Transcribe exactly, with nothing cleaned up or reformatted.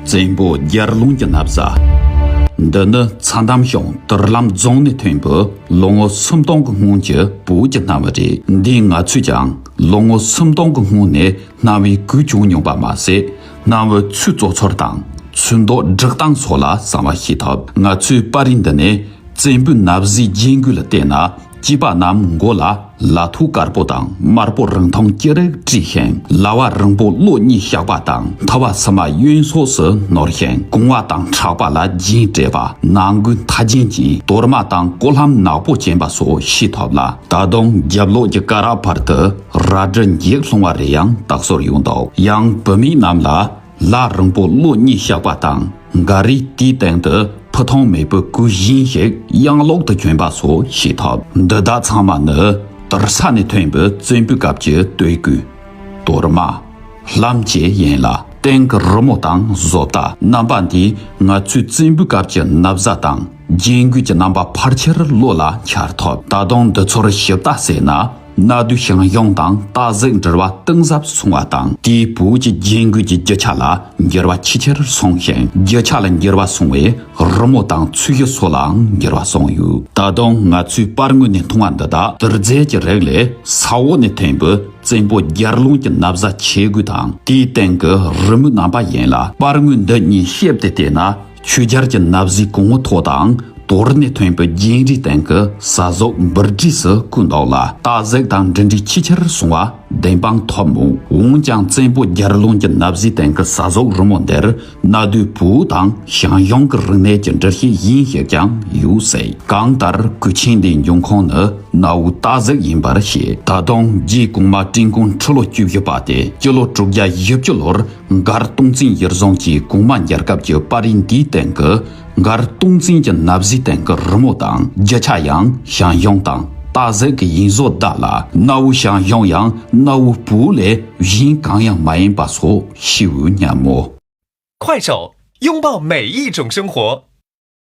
བཙན་པོ་རྒྱལ་བློན་གྱི་ན་བཟའ། འདི་ནི་ཚྭ་འདམ་གཤོང་དུར་ལམ་རྫོང་ནས་ཐོན་པའི་ལོ་ངོ་སུམ་སྟོང་གི་སྔོན་གྱི་བོད་ཀྱི་གནའ་མི་རེད། འདིས་ང་ཚོས་ཀྱང་ལོ་ངོ་སུམ་སྟོང་གི་སྔོན་ནས་གནའ་བོའི་གོས་གྱོན་མྱོང་པ་མ་ཟད། གནའ་བོའི་ཚོས་བཙོ་ཚུལ་དང་ཚོས་མདོག་སྒྲིག་སྟངས་སོགས་ལ་གསང་བ་ཤེས་ཐུབ། ང་ཚོས་པར་རིས་འདི་ནས་བཙན་པོའི་ན་བཟའི་རྒྱན་གོས་ལ་བལྟས་ན། སྐྱེས་པ་རྣམས་མགོ་ལ་ལ་ཐོ་དཀར་པོ་དང་དམར་པོ་རིང་ཐུང་ཅི་རིགས་བྲིས་ཤིང་། ལ་བ་རིང་པོ་གློ་གཉིས་གཤགས་པ་དང་། ཐུ་བ་སི་མ་གཡོན་ཕྱོགས་སུ་ནོར་ཞིང་། རྐང་བ་དང་ཕྲག་པ་ལ་རྒྱན་སྤྲས་པ། ནང་གོས་མཐའ་རྒྱན་གྱིས་གཏོར་མ་དང་སྐུ་ལྷམ་ནག་པོ་བཅིངས་པ་སོགས་ཤེས་ཐུབ་ལ། ད་དུང་རྒྱབ་ལོགས་ཀྱི་ཀ་ར་བར་དུ་རལ་གྲི་འགྱེལ་སོང་བ་རེ་ཡང་དག་སོར་ཡོང་འདུག། ཡང་བུད་མེད་རྣམས་ལ་ལ་རིང་པོ་གློ་གཉིས་གཤགས་པ་དང་། འགའ་རེས་དེའི་སྟེང་དུ་ཕུ་ཐུང་མེད་པའི་གོས་གཞན་ཞིག་ཡང་ལོག་ཏུ་གྱོན་པ་སོགས་ཤེས་ཐུབ། འདི་དག་ཚང་མ་ནི་དུར་ས་ནས་ཐོན་པའི་བཙན་པོའི་སྐབས་ཀྱི་སྟོད་གོས། གཏོར་མ། ལྷམ་བཅས་ཡིན་ལ། སྟེང་གི་རི་མོ་དང་བཟོ་ལྟ་རྣམ་པ་འདིས་ང་ཚོའི་བཙན་པོའི་སྐབས་ཀྱི་ན་བཟའ་དང་རྒྱན་གོས་ཀྱི་རྣམ་པ་ཕལ་ཆེར་བློ་ལ་འཆར་ཐུབ། ད་དུང་འདི་ཚོར་ཞིབ་ལྟ་བྱས་ན། གནའ་དུས་ཞང་ཞུང་དང་སྟག་གཟིག་འབྲེལ་བ་གཏིང་ཟབ་སོང་བ་དང་། དེས་བོད་ཀྱི་རྒྱན་གོས་ཀྱི་རྒྱུ་ཆ་ལ་འགྱུར་བ་ཆེས་ཆེར་སོང་ཞིང་། རྒྱུ་ཆ་ལ་འགྱུར་བ་སོང་བས་རི་མོ་དང་ཚོས་གཞི་སོགས་ལའང་འགྱུར་བ་སོང་ཡོད། ད་དུང་ང་ཚོས་པར་ངོས་ནས་མཐོང་བ་འདི་དག་དུར་རྫས་ཀྱི་རིགས་ལས་ས་འོག་ནས་ཐོན་པའི་བཙན་པོ་རྒྱལ་བློན་གྱི་ན་བཟའ་ཆས་གོས་དང་། དེའི་སྟེང་གི་རི་མོའི་རྣམ་པ་ཡིན་ལ། པར་ངོས་འདི་གཉིས་ཕྱེ་སྟེ་བལྟས་ན། ཆོས་རྒྱལ་གྱི་ན་བཟའི་གོང་བུ་ཐོག་དང་དུར་ནས་ཐོན་པའི་རྒྱན་རིས་སྟེང་གི་ས་ཟོག་འབུར་བྲིས་སུ་བཀོད་འདུག་ལ། སྟག་གཟིག་དང་འབྲུ་འབྲས་ཆེས་ཆེར་སོང་བ་བདེན་དཔང་ཐོབ་མོད། འོན་ཀྱང་བཙན་པོ་རྒྱལ་བློན་གྱི་ན་བཟའི་སྟེང་གི་ས་ཟོག་རི་མོ་འདིར་གནའ་དུས་བོད་དང་ཞང་ཞུང་གི་རིག་གནས་ཀྱི་འགྲེལ་བཤད་གཞན་ཞིག་ཀྱང་ཡོད་ཟེར། གང་ལྟར་གོས་ཆེན་འདིའི་འབྱུང་ཁུངས་ནི་གནའ་བོའི་སྟག་གཟིག་ཡིན་པར་བཤད། ད་དུང་རྗེ་གོང་མ་ཀྲིན་ཀོང་ཁྲི་ལོ་བཅུ་བཞི་པ་སྟེ་སྤྱི་ལོ་དྲུག་བརྒྱ་བཞི་བཅུ་ལོར་མགར་སྟོང་བཙན་ཡུལ་བཟུང་གིས་གོང་མ་མཇལ་སྐབས་ཀྱི་པར་རིས་འདིའི་སྟེང་གི་མགར་སྟོང་བཙན་གྱི་ན་བཟའི་སྟེང་གི་རི་མོ་དང་རྒྱུ་ཆ་ཡང་ཞང་ཞུང་དང་སྟག་གཟིག་གི་ཡིན་བཟོ་གདའ་ལ། གནའ་བོའི་ཞང་ཞུང་ཡང་གནའ་བོའི་བོད་ལས་གཞན་གང་ཡང་མ་ཡིན་པ་སོགས་ཤེས་འོས་སྙམ་མོ། 快手，拥抱每一种生活。